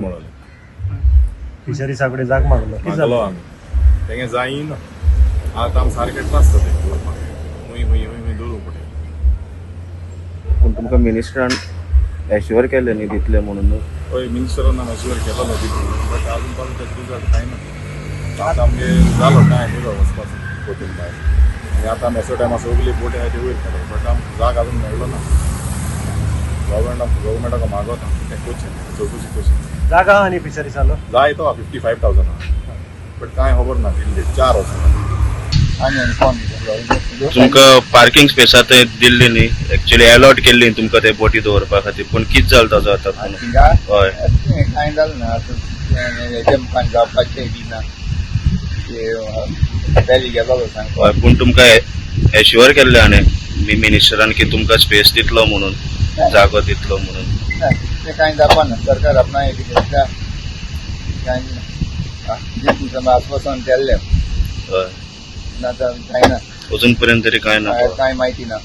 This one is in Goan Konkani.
म्हणले. फिशरीजा कडेन जाग मागलो, कितें मागलो जालें? आमी, तेंगे जायना. आतां आमी सारके त्रास जाता दवरपाक. हुंय हुंय हुंय हुंय दवरूं पडटा. पूण तुमकां मिनिस्टरान एश्युअर केलें न्ही दितले म्हणून? हय, मिनिस्टरान आमी एश्युअर केलो दितले, बट अजून पासून तेजो रिजल्ट कांय ना. आतां आमगे जालो टायम येयलो वचपाचो बोटीन भायर आनी आतां आमी असो टायमा सगली बोटी आहाय ती वयर काडप, बट आमकां जाग अजून मेळ्ळो ना. गव्हर्मेंटाक गव्हर्मेंटाक मागोता तें करचें, चवकशी करची. जागा आहा न्ही फिशरीजालो? जाय तो 55,000 आहा, बट कांय खबर ना. टिल डेट 4 वर्सां. तुमकां पार्किंग स्पेसा थंय दिल्ली न्ही, एक्चुअली अलॉट केल्ली न्ही तुमकां ते बोटी दवरपा खातीर, पूण कितें जालें ताजो आतां पुनः? थिंगा? हय. कांय जालें ना आतां. हेजे मुखार जावपाचें बी ना, ते गेलो सांगपा. हय, पूण तुमकां एश्युअर केल्लें हाणें मिनिस्टरान की तुमकां स्पेस दितलो म्हणून, जागो दितलो म्हणून. ना, ते कांय जावपा ना. सरकार आपणा कितें कांय ना, आस्वासन केल्लें. हय. ना, आतां कांय ना. अजून पर्यंत तरी कांय ना. कांय म्हायती ना.